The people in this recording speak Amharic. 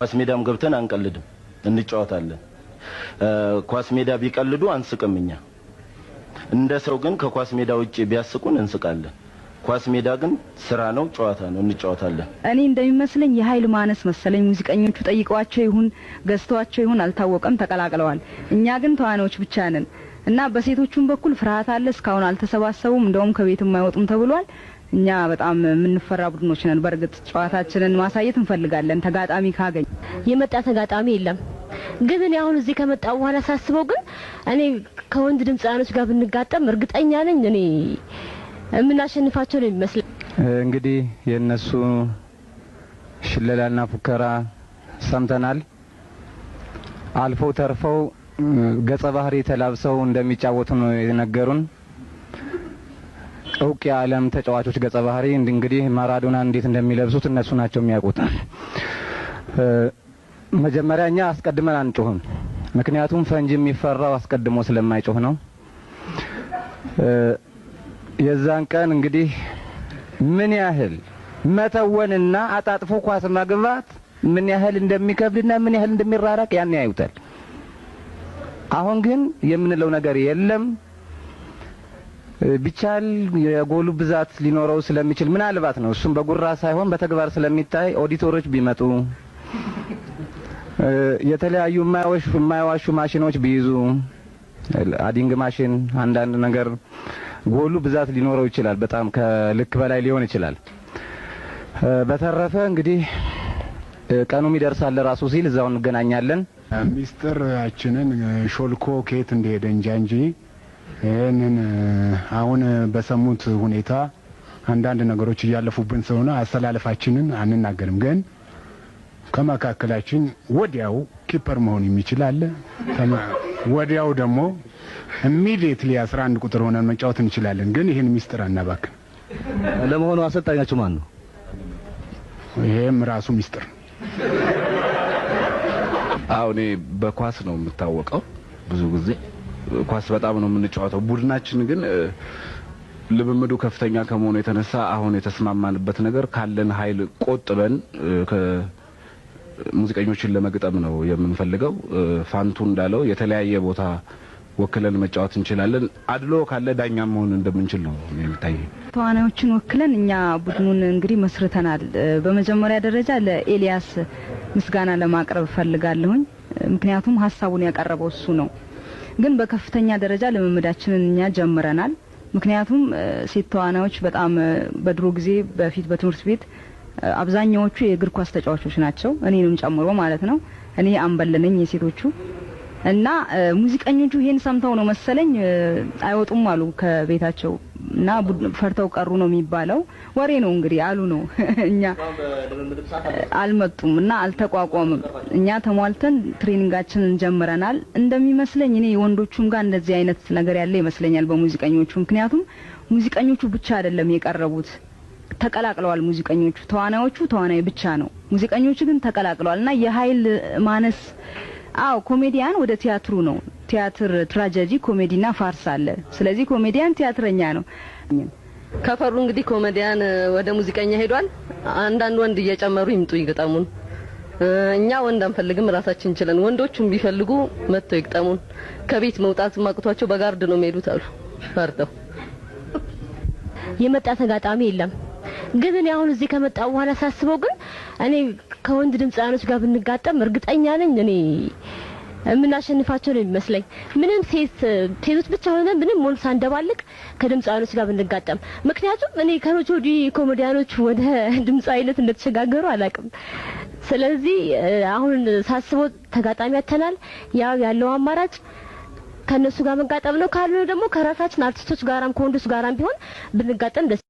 ኳስ ሜዳም ገብተን አንቀልድም፣ እንጫወታለን። ኳስ ሜዳ ቢቀልዱ አንስቅም እኛ። እንደ ሰው ግን ከኳስ ሜዳ ውጪ ቢያስቁን እንስቃለን። ኳስ ሜዳ ግን ስራ ነው፣ ጨዋታ ነው፣ እንጫወታለን። እኔ እንደሚመስለኝ የኃይል ማነስ መሰለኝ። ሙዚቀኞቹ ጠይቀዋቸው ይሁን ገዝተዋቸው ይሁን አልታወቀም፣ ተቀላቅለዋል። እኛ ግን ተዋናዮች ብቻ ነን እና በሴቶቹም በኩል ፍርሃት አለ። እስካሁን አልተሰባሰቡም፣ እንደውም ከቤትም አይወጡም ተብሏል። እኛ በጣም የምንፈራ ቡድኖች ነን። በእርግጥ ጨዋታችንን ማሳየት እንፈልጋለን ተጋጣሚ ካገኝ። የመጣ ተጋጣሚ የለም። ግን እኔ አሁን እዚህ ከመጣ በኋላ ሳስበው ግን እኔ ከወንድ ድምፃውያኖች ጋር ብንጋጠም እርግጠኛ ነኝ እኔ የምናሸንፋቸው ነው የሚመስለኝ። እንግዲህ የእነሱ ሽለላና ፉከራ ሰምተናል። አልፈው ተርፈው ገጸ ባህሪ ተላብሰው እንደሚጫወቱ ነው የነገሩን። እውቅ የዓለም ተጫዋቾች ገጸ ባህሪ እንግዲህ ማራዶና እንዴት እንደሚለብሱት እነሱ ናቸው የሚያውቁት። መጀመሪያ እኛ አስቀድመን አንጮህም። ምክንያቱም ፈንጂ የሚፈራው አስቀድሞ ስለማይጮህ ነው። የዛን ቀን እንግዲህ ምን ያህል መተወንና አጣጥፎ ኳስ ማግባት ምን ያህል እንደሚከብድና ምን ያህል እንደሚራራቅ ያን ያዩታል። አሁን ግን የምንለው ነገር የለም። ቢቻል የጎሉ ብዛት ሊኖረው ስለሚችል ምናልባት ነው፣ እሱም በጉራ ሳይሆን በተግባር ስለሚታይ ኦዲተሮች ቢመጡ፣ የተለያዩ የማይዋሹ ማሽኖች ቢይዙ፣ adding machine፣ አንዳንድ ነገር ጎሉ ብዛት ሊኖረው ይችላል። በጣም ከልክ በላይ ሊሆን ይችላል። በተረፈ እንግዲህ ቀኑም ይደርሳል ራሱ ሲል እዛው እንገናኛለን። ሚስጥራችንን ሾልኮ ከየት እንደሄደ እንጃ እንጂ ይህንን አሁን በሰሙት ሁኔታ አንዳንድ ነገሮች እያለፉብን ስለሆነ አሰላለፋችንን አንናገርም። ግን ከመካከላችን ወዲያው keeper መሆን የሚችል አለ። ወዲያው ደግሞ immediately 11 ቁጥር ሆነን መጫወት እንችላለን። ግን ይህን ሚስጥር አናባክን። ለመሆኑ አሰልጣኛችሁ ማን ነው? ይሄም ራሱ ሚስጥር ነው። አዎ፣ እኔ በኳስ ነው የምታወቀው። ብዙ ጊዜ ኳስ በጣም ነው የምንጫወተው። ቡድናችን ግን ልምምዱ ከፍተኛ ከመሆኑ የተነሳ አሁን የተስማማንበት ነገር ካለን ኃይል ቆጥበን ሙዚቀኞችን ለመግጠም ነው የምንፈልገው። ፋንቱ እንዳለው የተለያየ ቦታ ወክለን መጫወት እንችላለን። አድሎ ካለ ዳኛ መሆን እንደምንችል ነው የሚታየኝ። ተዋናዮችን ወክለን እኛ ቡድኑን እንግዲህ መስርተናል። በመጀመሪያ ደረጃ ለኤልያስ ምስጋና ለማቅረብ እፈልጋለሁኝ። ምክንያቱም ሀሳቡን ያቀረበው እሱ ነው። ግን በከፍተኛ ደረጃ ልምምዳችንን እኛ ጀምረናል። ምክንያቱም ሴት ተዋናዮች በጣም በድሮ ጊዜ በፊት በትምህርት ቤት አብዛኛዎቹ የእግር ኳስ ተጫዋቾች ናቸው፣ እኔንም ጨምሮ ማለት ነው። እኔ አምበል ነኝ የሴቶቹ እና ሙዚቀኞቹ ይሄን ሰምተው ነው መሰለኝ አይወጡም አሉ ከቤታቸው እና ፈርተው ቀሩ ነው የሚባለው። ወሬ ነው እንግዲህ አሉ ነው። እኛ አልመጡም እና አልተቋቋምም። እኛ ተሟልተን training ኣችንን ጀምረናል። እንደሚመስለኝ እኔ ወንዶቹም ጋር እንደዚህ አይነት ነገር ያለ ይመስለኛል በሙዚቀኞቹ። ምክንያቱም ሙዚቀኞቹ ብቻ አይደለም የቀረቡት፣ ተቀላቅለዋል። ሙዚቀኞቹ ተዋናዮቹ ተዋናይ ብቻ ነው፣ ሙዚቀኞቹ ግን ተቀላቅለዋል እና የኃይል ማነስ። አዎ፣ ኮሜዲያን ወደ ቲያትሩ ነው። ቲያትር ትራጀዲ፣ ኮሜዲና farce አለ። ስለዚህ ኮሜዲያን ቲያትረኛ ነው። ከፈሩ እንግዲህ ኮሜዲያን ወደ ሙዚቀኛ ሄዷል። አንዳንድ ወንድ እየጨመሩ ይምጡ ይግጠሙን። እኛ ወንድ አንፈልግም፣ ራሳችን እንችለን። ወንዶቹም ቢፈልጉ መጥተው ይግጠሙን። ከቤት መውጣት አቅቷቸው በ guard ነው የሚሄዱት አሉ ፈርተው። የመጣ ተጋጣሚ የለም። ግን እኔ አሁን እዚህ ከመጣ በኋላ ሳስበው ግን እኔ ከወንድ ድምፃውያኖች ጋር ብንጋጠም እርግጠኛ ነኝ እኔ የምናሸንፋቸው ነው የሚመስለኝ። ምንም ሴቶች ብቻ ሆነን ምንም ወንድ ሳንደባልቅ ከድምፃውያኖች ጋር ብንጋጠም፣ ምክንያቱም እኔ ከመቼ ወዲህ ኮሜዲያኖች ወደ ድምፃዊነት እንደተሸጋገሩ አላውቅም። ስለዚህ አሁን ሳስበው ተጋጣሚ ያተናል። ያው ያለው አማራጭ ከነሱ ጋር መጋጠም ነው። ካልሆነ ደግሞ ከራሳችን አርቲስቶች ጋራም ከወንዶች ጋራም ቢሆን ብንጋጠም ደስ